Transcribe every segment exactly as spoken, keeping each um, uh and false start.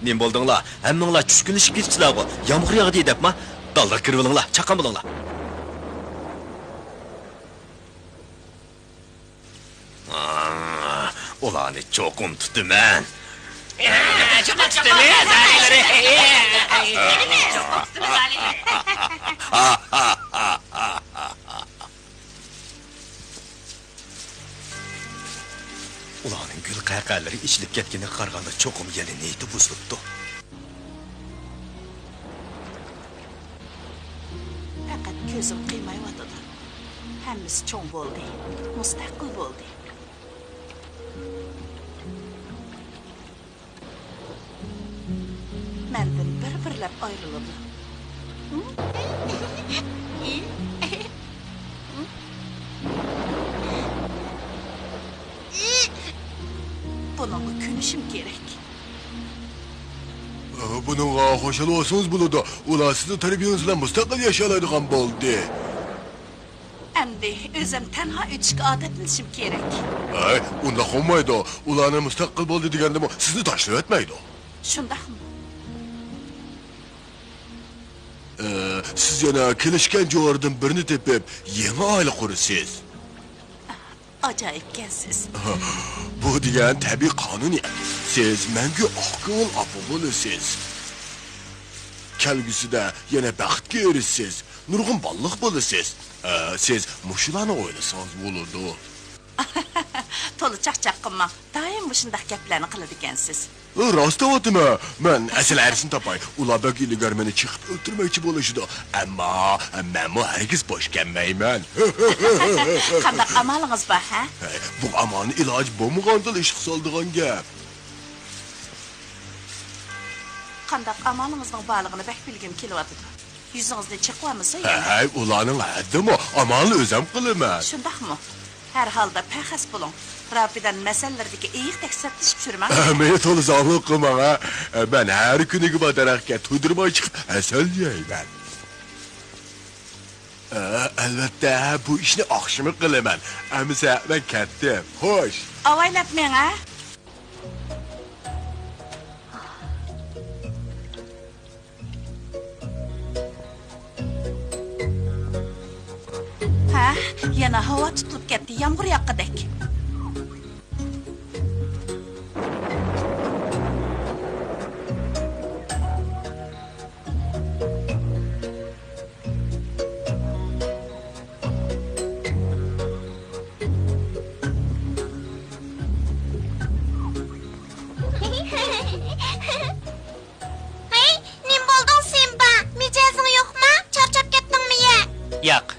نېمە بولدۇڭلار؟ ھەممىڭلار چۈشكۈنلىشىپ كېتىپسىلەرغۇ؟ يامغۇر ياغدى دەپما؟ دالدىغا كىرىۋېلىڭلار، چاققان بولۇڭلار. ئۇلارنى چوقۇم تۇتىمەن. چوقۇم تۇتىمىز، ھەرىلىرى. ئۇلارنىڭ گۈل قەھقەھەلىرى ئېچىلىپ كەتكىنىگە قارىغاندا، چوقۇم يەنە نىيىتى بۇزۇلۇپتۇ. پەقەت كۆزۈم قىيمايۋاتىدۇ. ھەممىسى چوڭ بولدى، مۇستەقىل بولدى. مەندىن بىر-بىرلەپ ئايرىلىدۇ. بۇنىڭغا كۆنۈشۈم كېرەك. بۇنىڭغا خۇشال بولسىڭىز بولىدۇ. ئۇلار سىزنىڭ تەربىيەڭىز بىلەن مۇستەقىل ياشالايدىغان بولدى. ئەمدى ئۆزۈم تەنھا ئۆتۈشكە ئادەتلىنىشىم كېرەك. ھەي، ئۇنداق بولمايدۇ. ئۇلارنى مۇستەقىل بولدى دېگەندىمۇ سىزنى تاشلىۋەتمەيدۇ. شۇنداقمۇ؟ ئە، سىز يەنە كېلىشكەن جورالاردىن بىرىنى تېپىپ، يېڭى ئائىلە قۇرىسىز. ئاجايىپكەنسىز. بۇ دېگەن تەبىئىي قانۇنىيەت. سىز مەڭگۈ ئاق كۆڭۈل ئاپا بولىسىز. كەلگۈسىدە يەنە بەختكە ئېرىشىسىز. نۇرغۇن بالىلىق بولىسىز. ئە، سىز مۇشۇلارنى ئويلىسىڭىز بولىدۇ. تولا چاقچاق قىلماڭ. دائىم مۇشۇنداق گەپلەرنى قىلىدىكەنسىز. راست دەۋاتىمەن. مەن ئەسلى ھەرىسىنى تاپاي. ئۇلار بەك ھىيلىگەر، مېنى چېقىپ ئۆلتۈرمەكچى بولۇشىدۇ. ئەمما مەنمۇ ھەرگىز بوش كەلمەيمەن. قانداق ئامالىڭىز بار، ھە؟ بۇ ئامالنى ئىلاجى بولمىغاندىلا ئىشقا سالىدىغان گەپ. قانداق ئامالىڭىزنىڭ بارلىقىنى بەك بىلگۈم كېلىۋاتىدۇ. يۈزىڭىزنى چېقىۋالمىسا يەنە. ھەي، ئۇلارنىڭ ھەددىمۇ، ئامالنى ئۆزۈم قىلىمەن. شۇنداقمۇ؟ ھەر ھالدا پەخەس بولۇڭ. راپىدان مەسىلىلىرىدىكى ئېيىق تەكسەپلىشىپ يۈرمەڭ. مېنى تولا زاڭلىق قىلماڭ، ھە. مەن ھەر كۈنى بار دەرەخكە تۇيدۇرماي چىقىپ ھەسەل يەيمەن. ئەلۋەتتە، بۇ ئىشنى ئاخشىمى قىلىمەن. ئەمىسە، مەن كەتتىم. خوش. ئاۋايلاپ مېڭە. ھە، يەنە ھاۋا تۇتۇلۇپ كەتتى، يامغۇر ياغقۇدەك.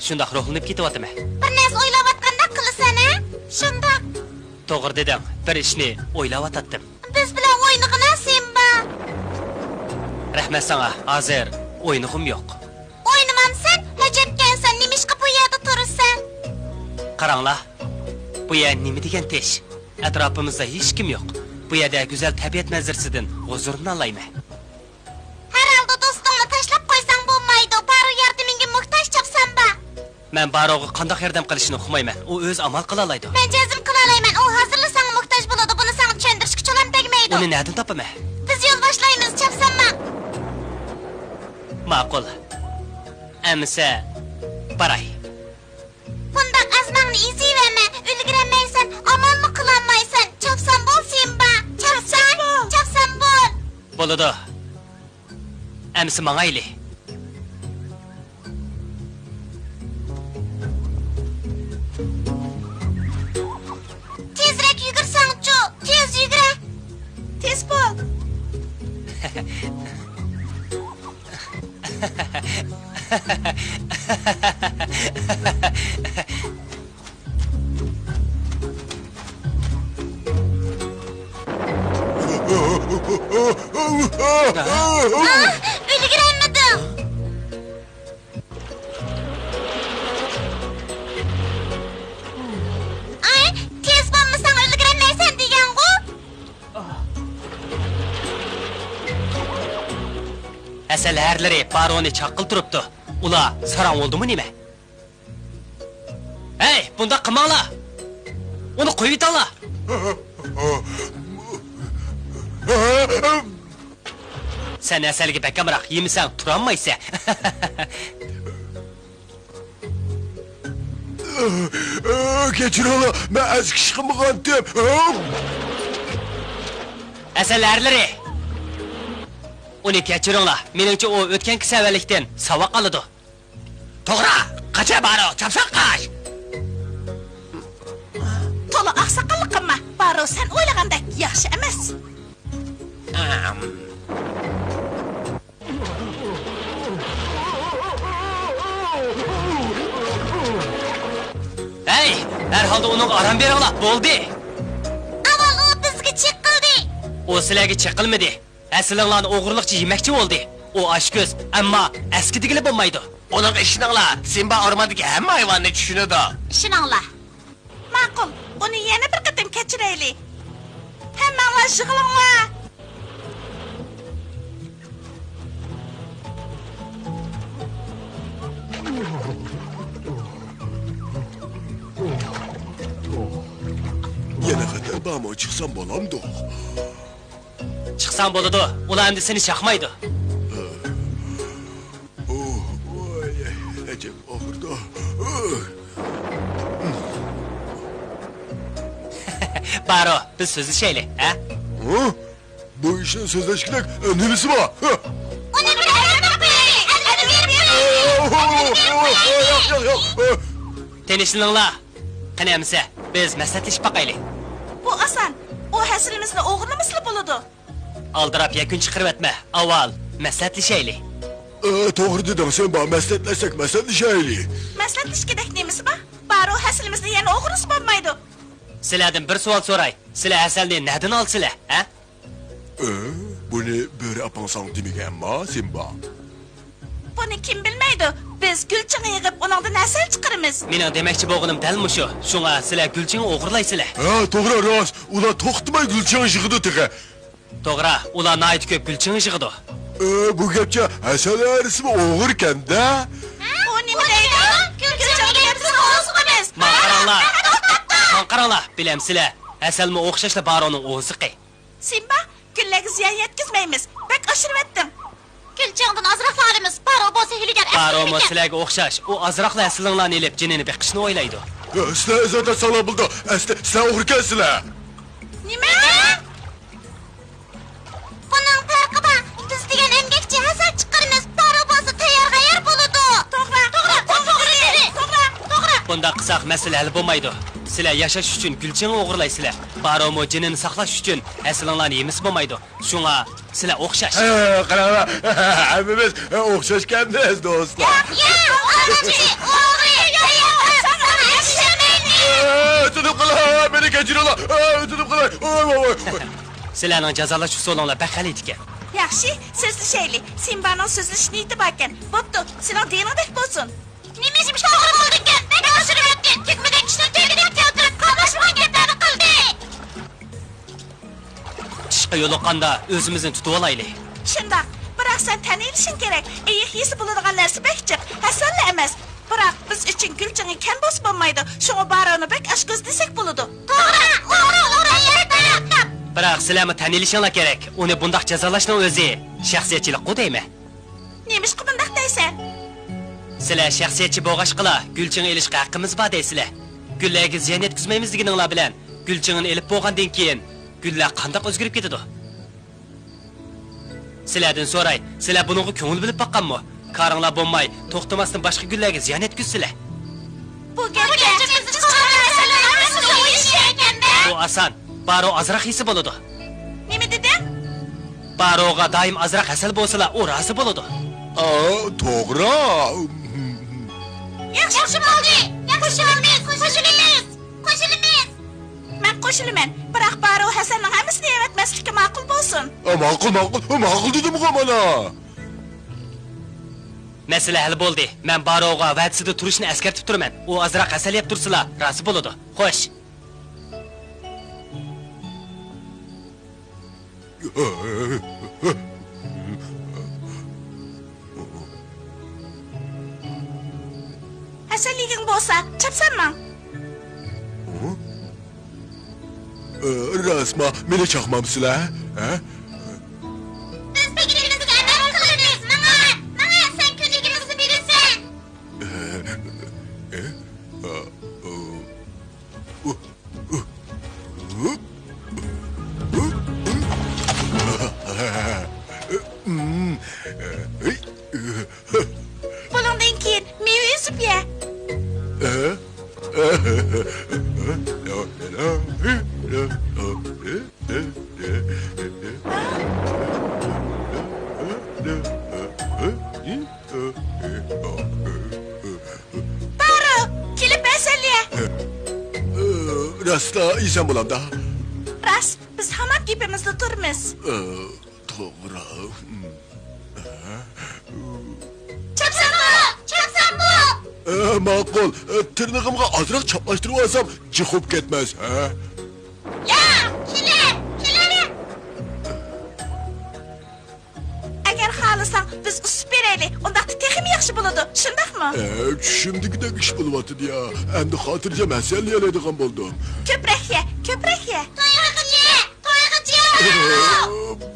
شۇنداق روھلىنىپ كېتىۋاتىمەن. بىر نەرسە ئويلاۋاتقاندەك قىلىسەن، ھە؟ شۇنداق. توغرا دېدىڭ، بىر ئىشنى ئويلاۋاتاتتىم. بىز بىلەن ئوينىغىنا، سىمبا. رەھمەت ساڭا، ھازىر ئوينىغۇم يوق. ئوينىمامسەن؟ ئەجەبكەنسەن، نېمىشقا بۇ يەردە تۇرىسەن؟ قاراڭلار، بۇ يەر نېمە دېگەن تېش؟ ئەتراپىمىزدا ھېچكىم يوق. بۇ يەردە گۈزەل تەبىئەت مەنزىرىسىدىن ھۇزۇرلىنالايمەن. ھەر ھالدا دوستۇڭنى تاشلاپ قويساڭ بولمايدۇ، بارۇ ياردىمىڭگە موھتاج، چاپسانبا. مەن باروغا قانداق ياردەم قىلىشنى ئۇقمايمەن، ئۇ ئۆزى ئامال قىلالايدۇ. مەن جەزم قىلالايمەن، ئۇ ھازىرلا ساڭا موھتاج بولىدۇ، بۇنى ساڭا چۈشەندۈرۈشكە چولام تەگمەيدۇ. ئۇنى نەدىن تاپىمەن؟ بىز يول باشلايمىز، چاپسانما. ماقۇل. ئەمىسە، باراي. بۇنداق ئازماڭنى ئېزىۋەرمە، ئۈلگۈرەلمەيسەن، ئامالمۇ قىلالمايسەن. چاپسان بول، سىمبا! چاپسان! چاپسان بول! بولىدۇ. ئەمىسە ماڭايلى. تېزرەك يۈگۈرسەڭچۇ، تېز يۈگۈرە! تېز بول! ئۈلگۈرەلمىدىڭ! ئاي، تېز بولمىساڭ ئۈلگۈرەلمەيسەن دېگەنغۇ! ھەسەل ھەرىلىرى بارونى چاققىلى تۇرۇپتۇ. ئۇلار ساراڭ بولدىمۇ نېمە؟ ھەي، بۇنداق قىلماڭلار! ئۇنى قويۇۋېتىڭلار! سەن ھەسەلگە بەك ئامراق، يېمىسەڭ تۇرالمايسەن. كەچۈرۈڭلار، مەن ئەسكى ئىش قىلمىغانتىم. ھەسەل ھەرىلىرى! ئۇنى كەچۈرۈڭلار، مېنىڭچە ئۇ ئۆتكەن كېسەۋەنلىكتىن ساۋاق ئالىدۇ. توغرا، قاچە بارۇ، چاپسان قاچ! تولا ئاقساقاللىق قىلما، بارۇ سەن ئويلىغاندەك ياخشى ئەمەس. ھەي، ھەر ھالدا ئۇنىڭغا ئارام بېرىڭلار، بولدى! ئاۋۋال ئۇ بىزگە چېقىلدى! ئۇ سىلەرگە چېقىلمىدى. ھەسىلىڭلارنى ئوغرىلىقچە يېمەكچى بولدى. ئۇ ئاچكۆز، ئەمما ئەسكى دېگىلى بولمايدۇ. ئۇنىڭغا ئىشىنىڭلار، سىمبا ئورماندىكى ھەممە ھايۋاننى چۈشىنىدۇ. ئىشىنىڭلار. ماقۇل، ئۇنى يەنە بىر قېتىم كەچۈرەيلى. ھەممەڭلار يىغىلىڭلار. يەنە خەتەر بارمۇ؟ چىقسام بولامدۇ؟ چىقساڭ بولىدۇ، ئۇلار ئەمدى سېنى چاقمايدۇ. ئوھ، ۋاي، ئەجەب ئاغرىدۇ. بارۇ، بىز سۆزلىشەيلى، ھە؟ ھە؟ بۇ ئىشنىڭ سۆزلەشكۈدەك نېمىسى بار؟ ھە؟ ئۇنى بىر ئەللىدىن قويايلى، ئەللىدىن بېرىپ قويايلى. ياق، ياق، ياق. تىنچلىنىڭلار. قېنى ئەمىسە، بىز مەسلىھەتلىشىپ باقايلى. بۇ ئاسان. ئۇ ھەسىلىمىزنى ئوغرىلىمىسىلا بولىدۇ. ئالدىراپ يەكۈن چىقىرىۋەتمە، ئاۋۋال مەسلىھەتلىشەيلى. ئە، توغرا دېدىڭ، سىمبا، مەسلىھەتلەشسەك مەسلىھەتلىشەيلى. مەسلىھەتلىشكۈدەك نېمىسى بار؟ بارۇ ھەسىلىمىزنى يەنە ئوغرىلىسا بولمايدۇ. سىلەردىن بىر سوئال سوراي، سىلەر ھەسەلنى نەدىن ئالىسىلەر، ھە؟ ئە، بۇنى بۆرە ئاپاڭ ساڭا دېمىگەنما، سىمبا؟ بۇنى كىم بىلمەيدۇ؟ بىز گۈلچىڭ يىغىپ، ئۇنىڭدىن ھەسەل چىقىرىمىز. مېنىڭ دېمەكچى بولغىنىم دەل مۇشۇ. شۇڭا سىلەر گۈلچىڭ ئوغرىلايسىلەر. ھە، توغرا، راست. ئۇلار توختىماي گۈلچىڭ يىغىدۇ تېخى. توغرا، ئۇلار ناھايىتى كۆپ گۈلچىڭ يىغىدۇ. ئە، بۇ گەپچە ھەسەل ھەرىسىمۇ ئوغرىكەن-دە. ئۇ نېمە دەيدۇ؟ گۈلچىڭ دېگەن بىزنىڭ ئوغرىمىز. ماڭا قاراڭلار. ماڭا قاراڭلار. بىلەمسىلەر، ھەسەلمۇ ئوخشاشلا بارۇنىڭ ئوزۇقى. سىمبا، گۈللەرگە زىيان يەتكۈزمەيمىز. بەك ئاشۇرۇۋەتتىڭ. گۈلچىڭدىن ئازراقلا ئالىمىز. بارۇ بولسا ھىيلىگەر ئەسكى ئىكەن. بارۇمۇ سىلەرگە ئوخشاش. ئۇ ئازراقلا ھەسىلىڭلارنى ئېلىپ، جېنىنى بېقىشنى ئويلايدۇ. سىلەر ئىززەت ساڭلار بولىدۇ. ئەسلى سىلەر ئوغرىكەنسىلەر. نېمە؟ بۇنىڭ پەرقى بار. بىز دېگەن ئەمگەكچى ھەسەل چىقىرىمىز. بارۇ بولسا تەييار-غەييار بولىدۇ. توغرا، توغرا، توغرا دېدى. توغرا، توغرا. بۇنداق قىلساق مەسىلە ھەل بولمايدۇ. سىلەر ياشاش ئۈچۈن گۈلچىڭ ئوغرىلايسىلەر. بارۇمۇ جېنىنى ساقلاش ئۈچۈن ھەسىلىڭلارنى يېمىسە بولمايدۇ. شۇڭا سىلەر ئوخشاش. ھە، قاراڭلار، ھەممىمىز ئوخشاشكەنمىز، دوستلار. ياق، ياق، ئۇ ئوغرى، ئوغرى. ئۆتۈنۈپ قالاي، مېنى كەچۈرۈڭلار. ئۆتۈنۈپ قالاي. ۋاي، ۋاي، ۋاي. سىلەرنىڭ جازالاش ئۇسۇلۇڭلار بەك غەلىتە ئىكەن. ياخشى، سۆزلىشەيلى. سىمبانىڭ سۆزلىشىش نىيىتى باركەن. بوپتۇ، سېنىڭ دېگىنىڭدەك بولسۇن. نېمە ئىش توغرا بولىدىكەن؟ بەك ئاشۇرۇۋەتتى. تۈگمىگەن ئىشنى تۈگىدەك كەلتۈرۈپ، قاملاشمىغان گەپلەرنى قىلدى. ئىشقا يولۇققاندا ئۆزىمىزنى تۇتۇۋالايلى. شۇنداق، بىراق سەن تەنىيلىشىڭ كېرەك، ئېيىق يېسە بولىدىغان نەرسە بەك جىق، ھەسەللا ئەمەس. بىراق بىز ئۈچۈن گۈلچىڭى كەم بولسا بولمايدۇ، شۇڭا بارونى بەك ئاشكۆز دېسەك بولىدۇ. توغرا، ئوغرى، ئوغرى، ئەلۋەتتە. بىراق سىلەرمۇ تەنىيلىشىڭلار كېرەك، ئۇنى بۇنداق جازالاشنىڭ ئۆزى شەخسىيەتچىلىكقۇ دەيمەن. نېمىشقا بۇنداق دەيسەن؟ سىلەر شەخسىيەتچى بولغاچقىلا، گۈلچىڭ ئېلىشقا ھەققىمىز بار دەيسىلەر. گۈللەرگە زىيان يەتكۈزمەيمىز دېگىنىڭلار بىلەن، گۈلچىڭىنى ئېلىپ بولغاندىن كېيىن، گۈللەر قانداق ئۆزگىرىپ كېتىدۇ؟ سىلەردىن سوراي، سىلەر بۇنىڭغا كۆڭۈل بۆلۈپ باققانمۇ؟ كارىڭلار بولماي، توختىماستىن باشقا گۈللەرگە زىيان يەتكۈزسىلەر. بۇ گەپكە بۇ ئاسان. بارو ئازراق يېسە بولىدۇ. نېمە دېدىڭ؟ باروغا دائىم ئازراق ھەسەل بولسىلا، ئۇ رازى بولىدۇ. ئا، توغرا. ياخشى، ياخشى بولدى. ياخشى، قوشۇلىمىز، قوشۇلىمىز، قوشۇلىمىز. مەن قوشۇلىمەن، بىراق بارو ھەسەلنىڭ ھەممىسىنى يەۋەتمەسلىكى ماقۇل بولسۇن. ئا، ماقۇل، ماقۇل، ماقۇل دېدىمغۇ مانا. مەسىلە ھەل بولدى. مەن باروغا ۋەدىسىدە تۇرۇشنى ئەسكەرتىپ تۇرىمەن. ئۇ ئازراق ھەسەل يەپ تۇرسىلا، رازى بولىدۇ. خوش. ھەسەل يېگۈڭ بولسا، چاپسان ماڭ. ئە، راستما، مېنى چاقمامسىلەر؟ ھە؟ بىز دېگىنىمىزگە ئەمەل قىلىمىز. ماڭا، ماڭا، سەن كۆنۈكىمىزنى بېرىسەن. ئە، ئە، ئە، ئە. بۇنىڭدىن كېيىن مېۋە ئۈزۈپ يە. بارۇ، كېلىپ ھەسەل يە. ئە، راستلا يېسەم بولامدا؟ راست، بىز ھامان گېپىمىزدە تۇرىمىز. ئە، توغرا. چاپسان بول، چاپسان بول. ئە، ماقۇل. ئە، تىرنىقىمغا ئازراق چاپلاشتۇرۇۋالسام، جىق بولۇپ كەتمەس، ھە؟ ياق، كېلە، كېلە. ئەگەر خالىساڭ، بىز ئۇسۇپ بېرەيلى، ئۇنداقتا تېخىمۇ ياخشى بولىدۇ، شۇنداقمۇ؟ ئە، چۈشۈمدىكىدەك ئىش بولۇۋاتىدۇ يا. ئەمدى خاتىرجەم ھەسەل يەيدىغان بولدۇم. كۆپرەك يە، كۆپرەك يە. تويغىچە، تويغىچە. ئە،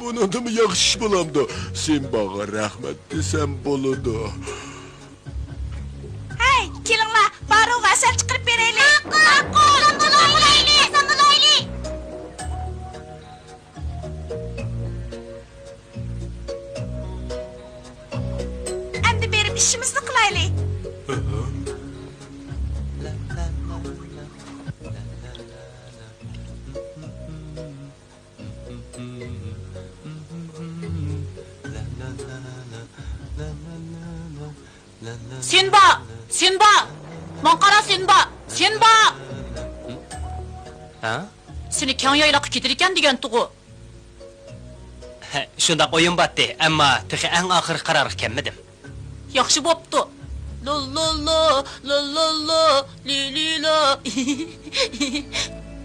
بۇنىڭدىنمۇ ياخشى ئىش بولامدۇ؟ سىمباغا رەھمەت دېسەم بولىدۇ. ھەي، كېلىڭلار، باروغا ھەسەل چىقىرىپ بېرەيلى. ماقۇل، ماقۇل. سامبۇلايلى، سامبۇلايلى. ئەمدى بېرىپ ئىشىمىزنى قىلايلى. سىنبا! سىنبا! ماڭا قارا، سىنبا! سىنبا! ھە؟ سېنى كەڭ يايلاققا كېتىدىكەن دېگەنتىغۇ. شۇنداق ئويۇم بارتتى، ئەمما تېخى ئەڭ ئاخىرقى قارارغا كەلمىدىم. ياخشى بوپتۇ. لوللوللو، لوللوللو، لىلىلو.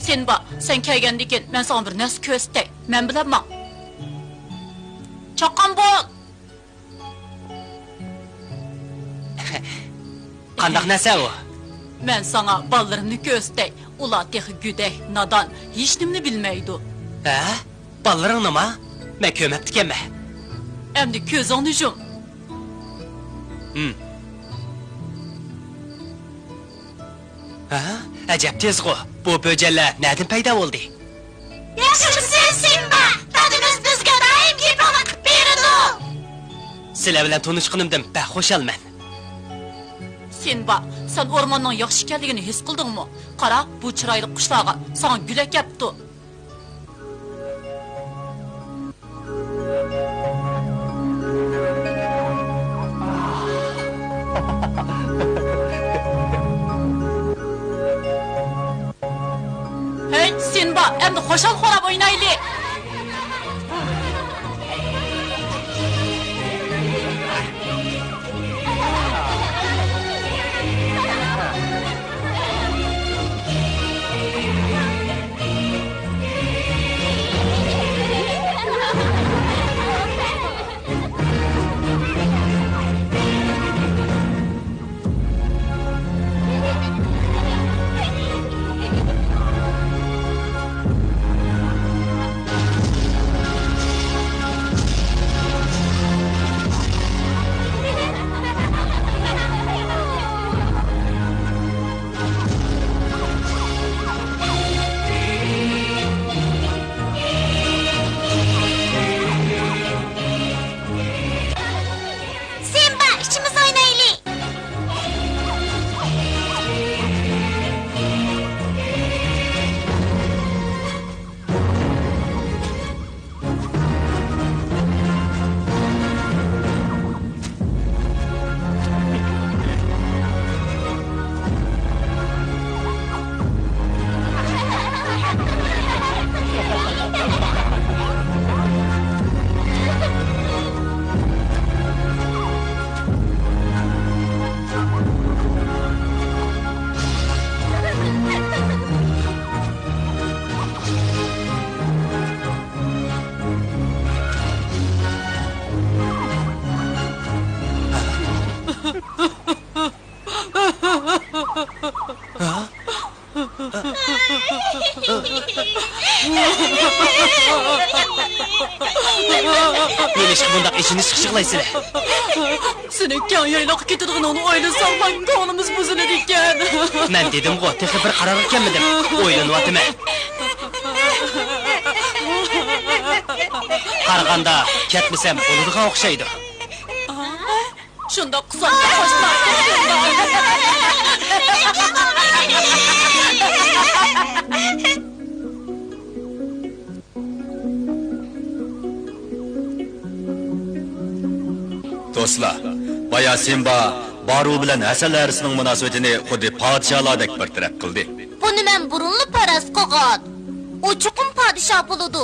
سىنبا، سەن كەلگەندىن كېيىن مەن ساڭا بىر نەرسە كۆرسىتەي. مەن بىلەن ماڭ. چاققان بول. قانداق نەرسە ئۇ؟ مەن ساڭا بالىلىرىمنى كۆرسىتەي. ئۇلار تېخى گۆدەك، نادان، ھېچنېمىنى بىلمەيدۇ. ھە؟ بالىلىرىڭنىما؟ مەن كۆرمەپتىكەنمەن. ئەمدى كۆزۈڭنى يۇم. ھىم. ھە؟ ئەجەب تېزغۇ. بۇ بۆجەنلەر نەدىن پەيدا بولدى؟ ياخشىمۇسەن، سىمبا؟ دادىمىز بىزگە دائىم گېپىڭنى قىلىپ بېرىدۇ. سىلەر بىلەن تونۇشقىنىمدىن بەك خۇشالمەن. سىمبا، سەن ئورماننىڭ ياخشى ئىكەنلىكىنى ھېس قىلدىڭمۇ؟ قارا، بۇ چىرايلىق قۇشلارغا ساڭا گۈل ئەكەپتۇ. سىمبا، ئەمدى خۇشال خوراپ ئوينايلى. سىمبا، ئىچىمىز ئوينايلى! نېمىشقا بۇنداق ئېچىنىشلىق يىغلايسىلەر؟ سېنىڭ كەڭ يايلاققا كېتىدىغىنىڭنى ئويلىسام، كۆڭلىمىز بۇزۇلىدىكەن. مەن دېدىمغۇ، تېخى بىر قارارغا كەلمىدىم. ئويلىنىۋاتىمەن. قارىغاندا، كەتمىسەم بولىدىغان ئوخشايدۇ. شۇنداق قىلساڭ، قوشنا. دوستلار، بايا سىمبا بارۇ بىلەن ھەسەل ھەرىسىنىڭ مۇناسىۋىتىنى خۇددى پادىشاھلاردەك بىر تەرەپ قىلدى. بۇنى مەن بۇرۇنلا پەرەز قىلغان. ئۇ چوقۇم پادىشاھ بولىدۇ.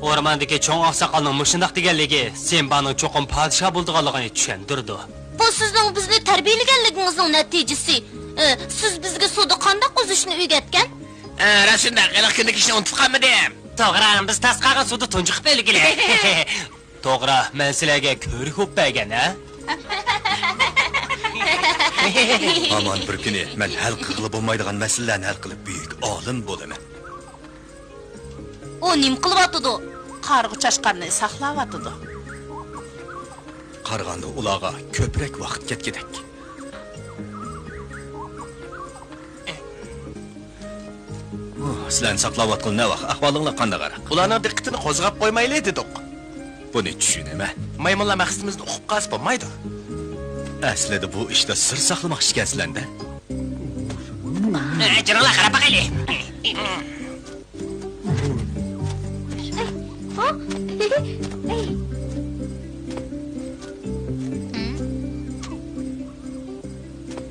ئورماندىكى چوڭ ئاقساقالنىڭ مۇشۇنداق دېگەنلىكى سىمبانىڭ چوقۇم پادىشاھ بولىدىغانلىقىنى چۈشەندۈرىدۇ. بۇ سىزنىڭ بىزنى تەربىيەلىگەنلىكىڭىزنىڭ نەتىجىسى. ئى، سىز بىزگە سۇدا قانداق ئۈزۈشنى ئۆگەتكەن؟ ئە، راست شۇنداق، ھېلىقى كۈندىكى ئىشنى ئۇنتۇپ قالمىدىم. توغرا، بىز تاس قالغان سۇدا تۇنجۇقۇپ ئۆلگىلى. توغرا، مەن سىلەرگە كۆۋرۈك بولۇپ بەرگەن، ھە؟ ھامان بىر كۈنى مەن ھەل قىلغىلى بولمايدىغان مەسىلىلەرنى ھەل قىلىپ، بۈيۈك ئالىم بولىمەن. ئۇ نېمە قىلىۋاتىدۇ؟ قارىغۇ چاشقاننى ساقلاۋاتىدۇ. قارىغاندا ئۇلارغا كۆپرەك ۋاقىت كەتكۈدەك. سىلەرنى ساقلاۋاتقىلى نەۋاق؟ ئەھۋالىڭلار قانداقراق؟ ئۇلارنىڭ دىققىتىنى قوزغاپ قويمايلى دېدۇق. بۇنى چۈشىنىمەن. مايمۇنلار مەقسىتىمىزنى ئۇقۇپ قالسا بولمايدۇ. ئەسلىدە بۇ ئىشتا سىر ساقلىماقچى ئىكەنسىلەندە. جېنىڭلار قاراپ باقايلى.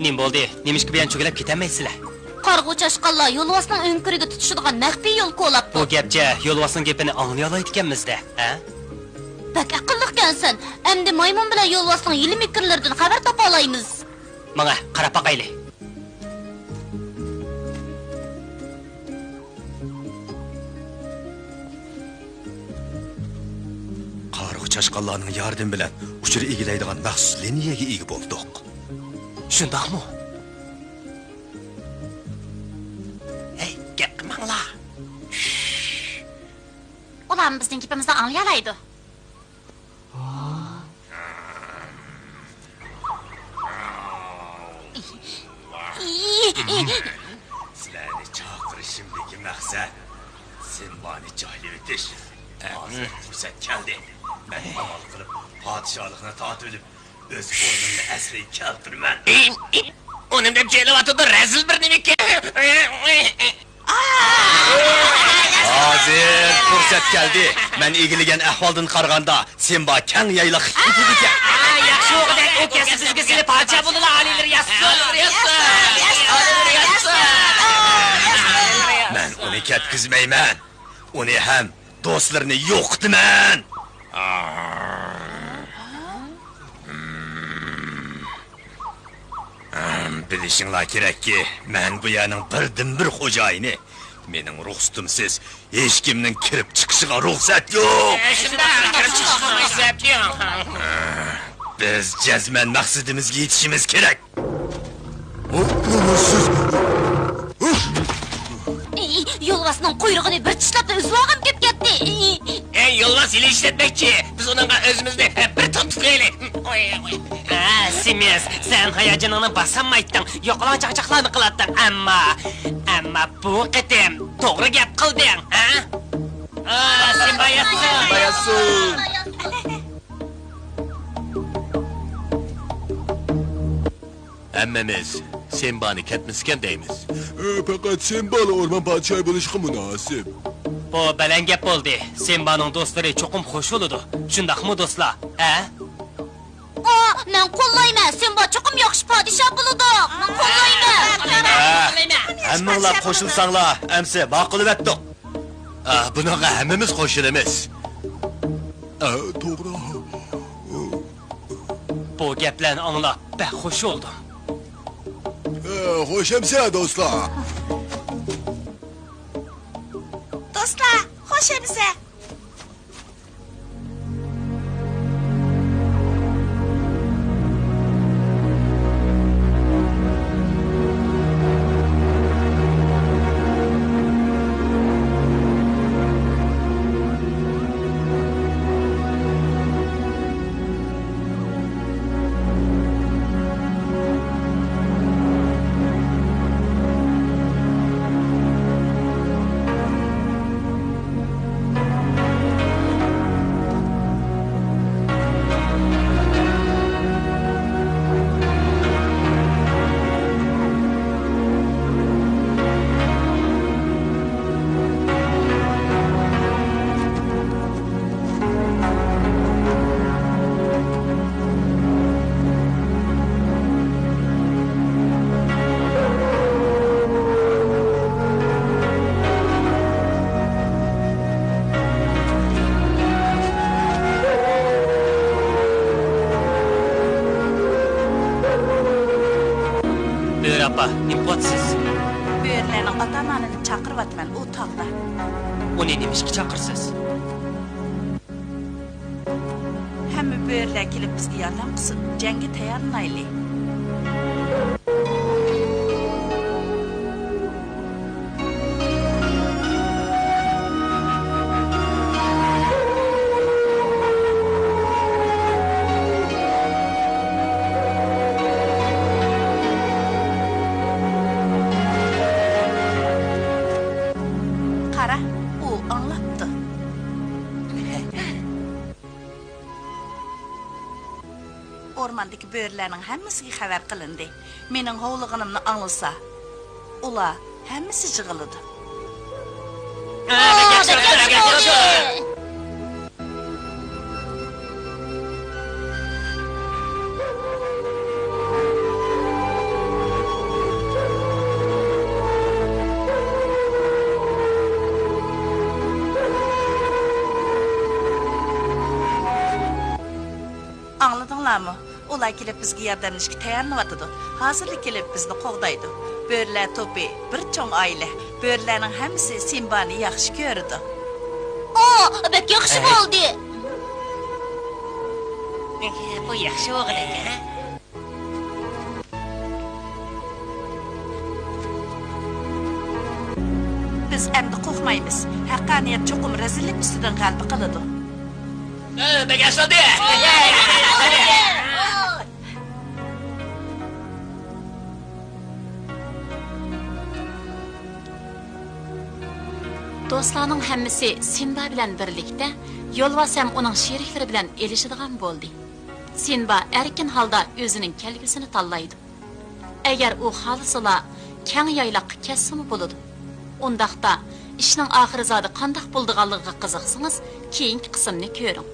نېمە بولدى؟ نېمىشقا بۇيان چۆگىلەپ كېتەلمەيسىلەر؟ قارىغۇ چاشقانلار يولۋاسنىڭ ئۆڭكۈرىگە تۇتىشىدىغان مەخپىي يول كولاپتۇ. بۇ گەپچە يولۋاسنىڭ گېپىنى ئاڭلىيالايدىكەنمىز-دە، ھە؟ بەك ئەقىللىقكەنسەن. ئەمدى مايمۇن بىلەن يولۋاسنىڭ ھىيلە-مىكىرلىرىدىن خەۋەر تاپالايمىز. ماڭە، قاراپ باقايلى. قارىغۇ چاشقانلارنىڭ ياردىمى بىلەن ئۇچۇر ئىگىلەيدىغان مەخسۇس لىنىيەگە ئىگە بولدۇق. شۇنداقمۇ؟ ھەي، گەپ قىلماڭلار. ئۇلارمۇ بىزنىڭ گېپىمىزنى ئاڭلىيالايدۇ. سىلەرنى چاقىرىشىمدىكى مەقسەت سىمبانى جايلىۋېتىش. ھازىر پۇرسەت كەلدى. مەن ئامال قىلىپ پادىشاھلىقنى تارتىۋېلىپ، ئۆز ئورنۇمنى ئەسلىگە كەلتۈرىمەن. ئۇنى دەپ جېلىۋاتىدۇ، رەزىل بىر نېمىكەن. ھازىر پۇرسەت كەلدى. مەن ئىگىلىگەن ئەھۋالدىن قارىغاندا، سىمبا كەڭ يايلاققا كېتىدىكەن. ياخشى بولغۇدەك، ئۇ كەلسە بىزگە سېلىپ پادىشاھ بولىلا، ئالىيلىرى ياشىسۇن. مەن ئۇنى كەتكۈزمەيمەن. ئۇنى ھەم دوستلىرىنى يوقىتىمەن. بىلىشىڭلار كېرەككى، مەن بۇ يەرنىڭ بىردىنبىر خوجايىنى. مېنىڭ رۇخسىتىمسىز ھېچكىمنىڭ كىرىپ چىقىشىغا رۇخسەت يوق. شۇنداق، كىرىپ چىقىشقا رۇخسەت يوق. بىز جەزمەن مەقسىتىمىزگە يېتىشىمىز كېرەك. يولۋاسنىڭ قۇيرۇقىنى بىر چىشلاپلا ئۈزۈۋالغۇم كېلىپ كەتتى. ئەي، يولۋاس ھىيلە ئىشلەتمەكچى. بىز ئۇنىڭغا ئۆزىمىزنى بىر تۇتۇپ قويايلى. ھە، سىمىس، سەن ھاياجىنىڭنى باسالمايتتىڭ، يوقىلاڭ چاقچاقلارنى قىلاتتىڭ. ئەمما، ئەمما بۇ قېتىم توغرا گەپ قىلدىڭ، ھە؟ ئا، سىمبا ياتسۇن! سىمبا ياتسۇن! ھەممىمىز سىمبانى كەتمىسىكەن دەيمىز. ئە، پەقەت سىمبالا ئورمان پادىشاھى بولۇشقا مۇناسىپ. بۇ بەلەن گەپ بولدى. سىمبانىڭ دوستلىرى چوقۇم خوش بولىدۇ. شۇنداقمۇ، دوستلار؟ ھە؟ ئا، مەن قوللايمەن. سىمبا چوقۇم ياخشى پادىشاھ بولىدۇ. مەن قوللايمەن. ھە، ھەممىڭلار قوشۇلساڭلار، ئەمسە ماقۇللىۋەتتۇق. ئا، بۇنىڭغا ھەممىمىز قوشۇلىمىز. ئا، توغرا. بۇ گەپلەرنى ئاڭلاپ بەك خوش بولدۇم. ئا، خوش ئەمسە، دوستلار. دوستلار، خوش ئەمسە. بۆرە ئاپا، نېمە قىلىۋاتىسىز؟ بۆرىلەرنىڭ ئاتامانىنى چاقىرىۋاتىمەن، ئۇ تاغدا. ئۇنى نېمە ئىشقا چاقىرىسىز؟ ھەممە بۆرىلەر كېلىپ بىزگە ياردەم قىلسۇن، جەڭگە تەييارلىنايلى. قارا، ئۇ ئاڭلاپتۇ. ئورماندىكى بۆرىلەرنىڭ ھەممىسىگە خەۋەر قىلىندى. مېنىڭ ھوۋلىغىنىمنى ئاڭلىسا، ئۇلار ھەممىسى يىغىلىدۇ. ئاڭلىدىڭلارمۇ؟ ئۇلار كېلىپ بىزگە ياردەملىشىشكە تەييارلىنىۋاتىدۇ. ھازىرلا كېلىپ بىزنى قوغدايدۇ. بۆرىلەر توپى بىر چوڭ ئائىلە. بۆرىلەرنىڭ ھەممىسى سىمبانى ياخشى كۆرىدۇ. ئو، بەك ياخشى بولدى. بۇ ياخشى بولغۇدەك، ھە؟ بىز ئەمدى قورقمايمىز. ھەققانىيەت چوقۇم رەزىللىك ئۈستىدىن غەلىبە قىلىدۇ. بەك ياخشى بولدى. دوستلارنىڭ ھەممىسى سىمبا بىلەن بىرلىكتە، يولۋاس ھەم ئۇنىڭ شېرىكلىرى بىلەن ئېلىشىدىغان بولدى. سىمبا ئەركىن ھالدا ئۆزىنىڭ كەلگۈسىنى تاللايدۇ. ئەگەر ئۇ خالىسىلا، كەڭ يايلاققا كەتسىمۇ بولىدۇ. ئۇنداقتا، ئىشنىڭ ئاخىرى زادى قانداق بولىدىغانلىقىغا قىزىقسىڭىز، كېيىنكى قىسىمنى كۆرۈڭ.